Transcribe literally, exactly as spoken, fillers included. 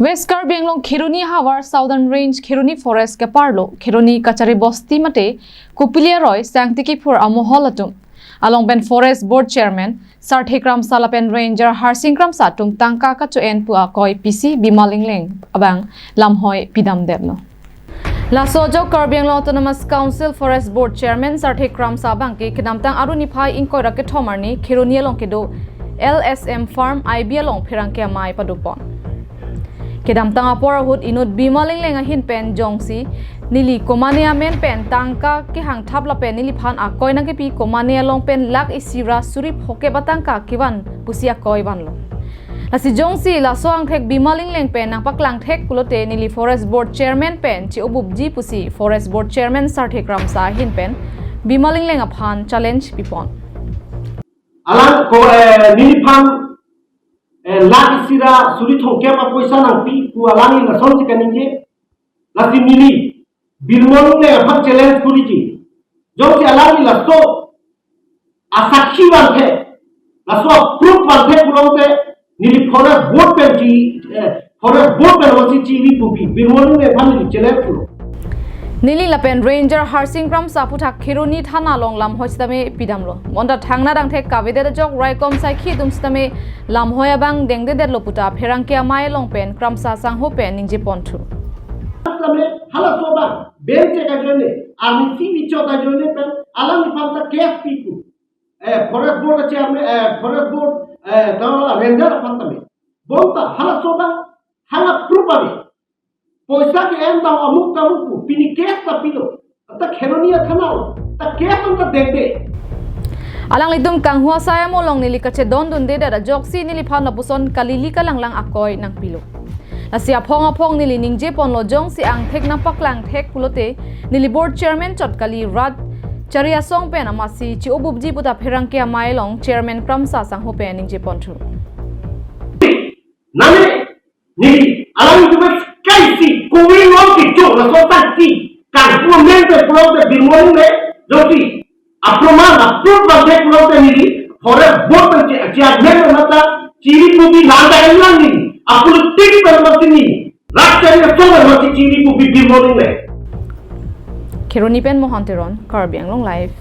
West Karbi Anglong Kheroni havar Southern Range Kheroni Forest keparlo Kheroni Kachari Bosti mate Kopili aroi Sangti Kiphur amohol atum along pen Forest Board Chairman Sarthe Kramsa lapen Ranger Harsing Kramsa atum tangka kacho-en pu akoi pisi Bima Lingleng abang lamhoi pidamdetlo. Laso ajok Karbi Anglong Autonomous Council Forest Board Chairman Sarthe Kramsa abangke kedamtang Aru niphai ingkoi ra kethom arni Kheroni along kedo L S M Farm I B along pherangke amei padopon. Kedamtang apor ahut inut Bima Lingleng ahin pen jongsi neli komane amen pen tangka kehangthap lapen neliphan akoi nangkepi komane along pen lakh isi ra suri phokep atangka kevan pusi akoi vanlo. Lasi jongsi laso angthek Bima Lingleng pen nangpaklangthek pulote neli Forest Board Chairman pen chi-obubji pusi Forest Board Chairman Sarthe Kramsa ahin pen Bima Lingleng aphan challenge pipon. Alang ko, eh, neliphan, eh, lakh isi ra suri thomkep apoisa nangpi pu alangli lasonsi kaningje. Lasi neli Bima Lingleng aphan challenge kuriji. Jongsi alangli laso asakhi vanthe, laso proof vanthe pulote neli Forest Board pen chi, eh, Forest Board pen osi chiri pupi, Bima Lingleng aphan neli challenge kuro. Neli lapen Ranger Harsing Kramsa aphuthak Kheroni thana along lamhoi sitame pidamlo. Bonta thangnatthu angthek kavedet ajok raikom saikhi atum sitame lamhoi abang dengdedetlo puta pherangke amei along pen Kramsa sangho pen ningjeponthu. Sitame halaso abang bench ajoine, arnisi bichot ajoine pen alangliphan ta case piku. Eh, Forest Board Chairman, eh, Forest Board, eh, ta Ranger aphan tame. Bonta halaso abang hala proof ave. Poisa ke-en ta amuk tamuk pu, pini case ta pilo. Ta Kheroni athana lo. Ta case ta dengde. Alanglitum kanghu asai amo along neli kachedondundedet ajoksi neliphan lapuson kalili kalanglang akoi nangpilo. Lasi aphong aphong neli ningjeponlo jongsi angthek nangpaklangthek pulote neli Board Chairman chot kali rat chari asong pen amatsi chi-obubji puta pherangke amei along Chairman Kramsa sangho pen ningjeponthu. Nane, neli, alanglitum kaisi, kowin long kichok, laso tangki, kanghu amen pen pulote Bima Lingleng, jongsi, aproman, aproof vanthe pulote neli, Forest Board pen chi, chairman mata, chiri pupi nang dai lang neli, apolitic pen mati neli, rat chari asong pen mati chiri pupi Bima Lingleng. Kheroni pen Mohan Teron, Karbi Anglong Live.